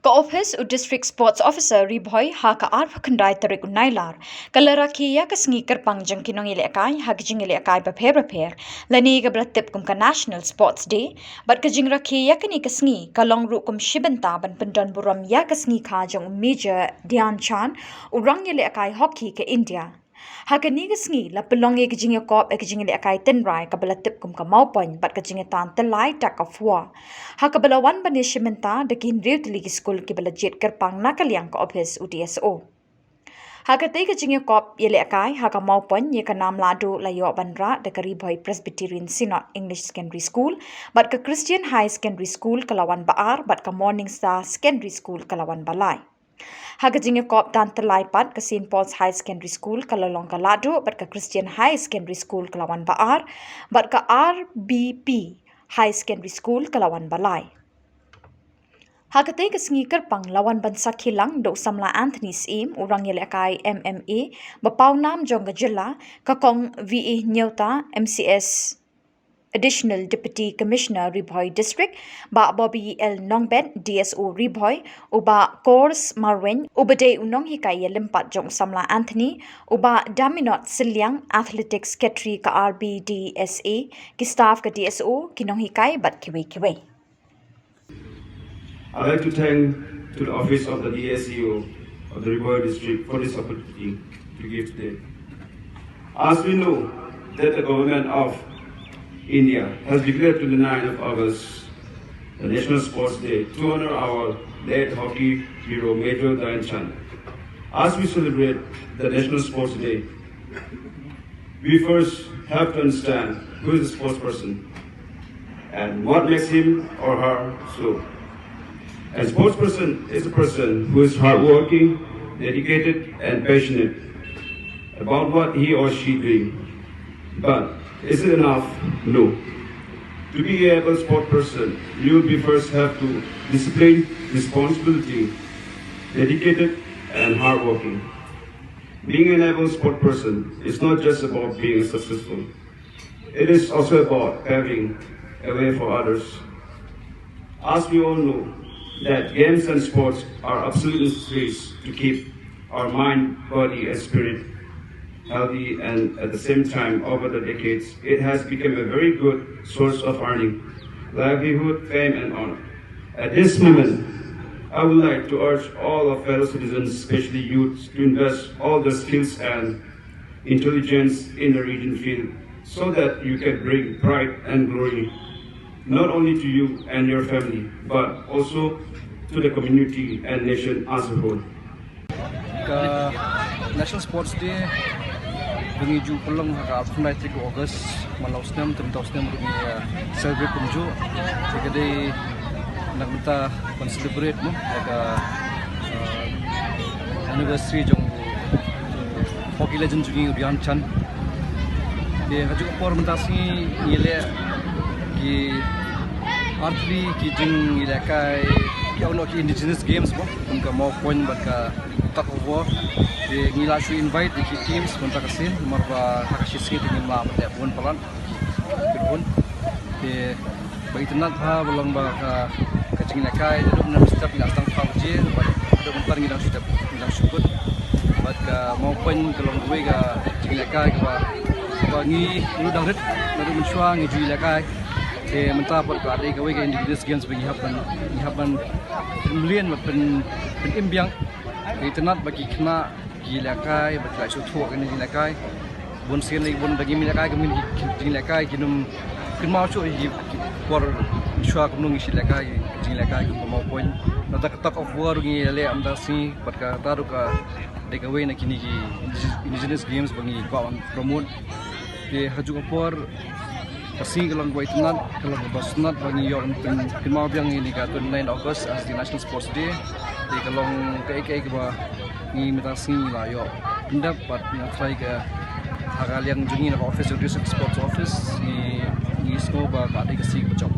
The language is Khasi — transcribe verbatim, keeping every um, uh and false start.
Ka ophis u District Sports Officer Ri Bhoi ha ka arphew khyndai tarik u Nailar ka la rakhe ïa ka sngi kyrpang jong ki nongïalehkai ha ki jingïalehkai bapher bapher, lane kaba la tip kum ka National Sports Day. Bad ka jingrakhe ïa kane ka sngi ka long ruh kum shi bynta ban pyndon burom ïa ka sngi kha jong u Major Dhyan Chand, u rangïalehkai hockey ka India. Ha kane ka sngi la pynlong ïa ka jingïakop ïa ka jingïalehkai tynrai kaba la tip kum ka Mawpoiñ bad ka jingïatan tyllai tug of war, ha kaba la wan ban ïashim bynta da ki hynriew tylli ki skul kiba la jied kyrpang na ka liang ka ophis u D S O. Ha katei ka jingïakop ïalehkai ha ka Mawpoiñ, ïa ka nam lahduh la ïoh ban rah da ka Ri Bhoi Presbyterian Synod English Secondary School, bad ka Christian High Secondary School ka la wan ba ar, bad ka Morning Star Secondary School ka la wan ba lai. Ha ka jingïakop tan tyllai pat, ka Saint Paul's High Secondary School ka la long ka lahduh, bad ka Christian High Secondary School ka la wan ba ar, bad ka R B P High Secondary School ka la wan ba lai. Ha katei ka sngi kyrpang la wan ban sakhi lang da u samla Anthony Syiem, u rangïalehkai M M A ba paw nam jong ka jylla, ka Kong V A Hynñiewta, M C S Additional Deputy Commissioner Ri Bhoi District, Bah Bobby L Nongbet, D S O Ri Bhoi, u Bah Kors Marwein uba dei u nonghikai ïalympat jong u samla Anthony, u Bah Daminot Sylliang, Athletics Secretary ka R B D S A, ki staff ka D S O, ki nonghikai bad kiwei kiwei. I'd like to thank to the office of the D S E O of the Ri Bhoi District for this opportunity to give today. As we know that the government of India has declared twenty-ninth of August the National Sports Day to honor our late hockey hero Major Dhyan Chand. As we celebrate the National Sports Day, we first have to understand who is a sports person and what makes him or her so. A sports person is a person who is hardworking, dedicated, and passionate about what he or she doing. But is it enough? No. To be an able sport person, you will be first have to discipline, responsibility, dedicated, and hardworking. Being an able sport person is not just about being successful. It is also about paving a way for others. As we all know that games and sports are absolute necessities to keep our mind, body, and spirit healthy, and at the same time, over the decades, it has become a very good source of earning, livelihood, fame, and honor. At this moment, I would like to urge all of fellow citizens, especially youths, to invest all their skills and intelligence in the region field so that you can bring pride and glory not only to you and your family, but also to the community and nation as a whole. Ka National Sports Day ba ngi ju pynlong ha ka arphew khyndai tarik August man la u snem, te mynta u snem ruh ngi celebrate kumjuh. Te ka dei na ka bynta ban celebrate mo ïa ka anniversary jong hockey legend jong ngi u Dhyan Chand. Te ha kajuh ka por mynta sngi ngi leh ki archery, ki jingïalehkai, ki ong noh ki indigenous games mo, kum ka Mawpoiñ bad ka tug of war. Te ngi la shu invite ïa ki teams mynta ka sien, namar ba ha ka shi sngi te ngim lah ban leh bun palat. Ki bun. Te ba itynnad bha ba long ba ka jingïalehkai naduh mynstep ngi la sdang phra baje bad haduh mynta ngi dang shu dep, ngi dang shu kut. Bad ka Mawpoiñ ka long kawei ka jingïalehkai kaba, kaba ngi ruh dang rit naduh mynshuwa ngi ju ïalehkai. Te mynta pat ka dei kawei ka indigenous games ba ngi hap ban, ngi hap ban pynmlien bad pyn, pyn-im biang. Ka itynnad ba ki khynnah ki ïalehkai bad ki la shu thoh kine ki ïalehkai. Bun sien lei bun da ki ïalehkai, ki jingïalehkai kin ym kynmaw shuh ïa ki por mynshuwa kumno ngi shu ïalehkai, ki jingïalehkai kum ka Mawpoiñ. Nangta ka tug of war ngi ïaleh mynta sngi bad kata ruh ka dei kawei na kine ki indigenous games ba ngi kwah ban promote. Te ha kajuh ka por ka sngi ka long kaba itynnad, ka long kaba sngewtynnad ba ngi ïoh ban pynkynmaw biang ïa kane ka twenty-nine August as the National Sports Day. Te ka long kaei kaei kaba ngi mynta ka sngi ngi la ïoh pyndep bad nga trai ka ha ka liang jong ngi na ka office jong District Sports Office ngi, ngi sngew ba ka dei ka sngi kaba jop.